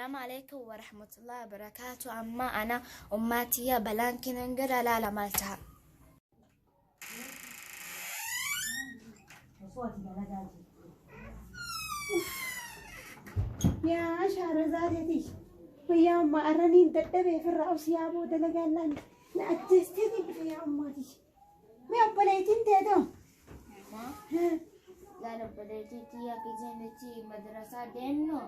Assalaamu alaikum warahmatullahi wabarakaatu. Amma ana ummaatiyya balaan kinan gara laala maal ta'a. Yaa shaara zaateeti. Wayyaa ammaa arraniin dadhabee firraa obsi yaa boo dalagaan laan na ajjeestee dhufe yaa ammaati. Mee obboleettiin teetoo? Laala obboleettii tiyya gizee nuti madrasaa deemnu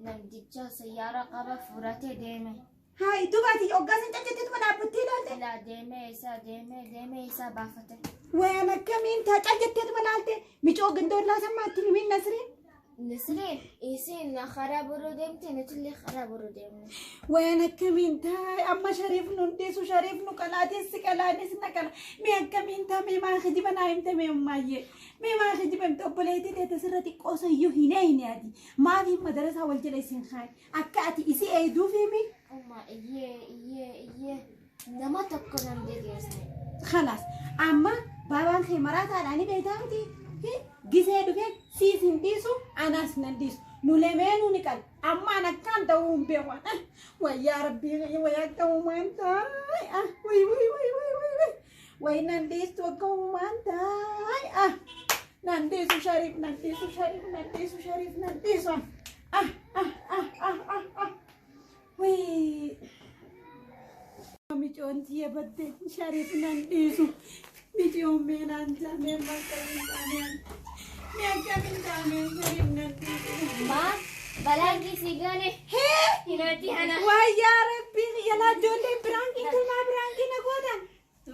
namticha sayyaara qaba fudhatee deeme. Haa dubaati hoggaa san caccatteetuma dhaabbattee ilaalte. Silaa deemee isaa deemee deemee isaa baafate. Waan akkamiin taa caccatteetuma ilaalte micoo gindoollaa sammaatti himiin Nasriin. Nisriin isiin karaa boruu deemte, nutillee karaa boruu deemne. Waan akkamiin taa amma Shariif nu dhiisu, Shariif nu qalaatis si qalaanis na qala. Mee akkamiin taa, mee maa kijiba naa himte, mee ummaayyee. Mee maa kijiba himte? Obboleettii teete sirra xiqqoo sayyuu hin eeyne, ati. Maafiin madarasaa wal jala isin kaaye? Akka ati isi eeyduuf himi. Umma, iyyee iyyee iyyee nama tokko nan degeesse. Khalaas, amma baabaan kee maraataadhaa ni beektaa miti? Gisee dhufe siis hin dhiisu, anaas nan dhiisu. Nu lameenuu ni qala. Amma an akkaan ta'uu hin beeku. Wayyaa rabbii, wayyaa akka uumaan taa'e. Way way way way way way. Way nan dhiistu, akka uumaan taa'e. Nan dhiisu Shariif, nan dhiisu Shariif, nan dhiisu Shariif, nan dhiisu. Ah ah ah ah ah ah. Way. Micoon tiyya badde, Shariif nan dhiisu. Micoon mee naan taamee akkamiin taamee? Mee akkamiin taamee, Shariif nan dhiisu. Ma balaan kisii gane. Hee! Hinooti hana. Wayyaa rabbii, yalaa ijoolleen biraankii tumaa biraankii na gootan.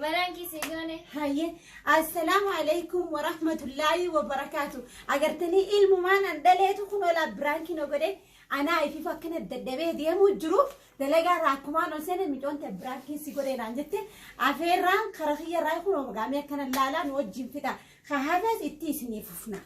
Balaan kisii gane. Hayyee, assalaamu alaikum warahmatullaahi wabarakaatu. Agartanii, ilmumaan an dhaleetu kun olaa biraankii na godhe. Anaa ifiif akkana dadhabee deemuu jiru. Dalagaa irraa akkumaan ol seene micoon ta'e biraankiin si godhe naan jette. Afeerraan kara kiyyarraa kun ogaamee akkana laalaa nu wajjin fixa. Ka hafes itti isinii fufna.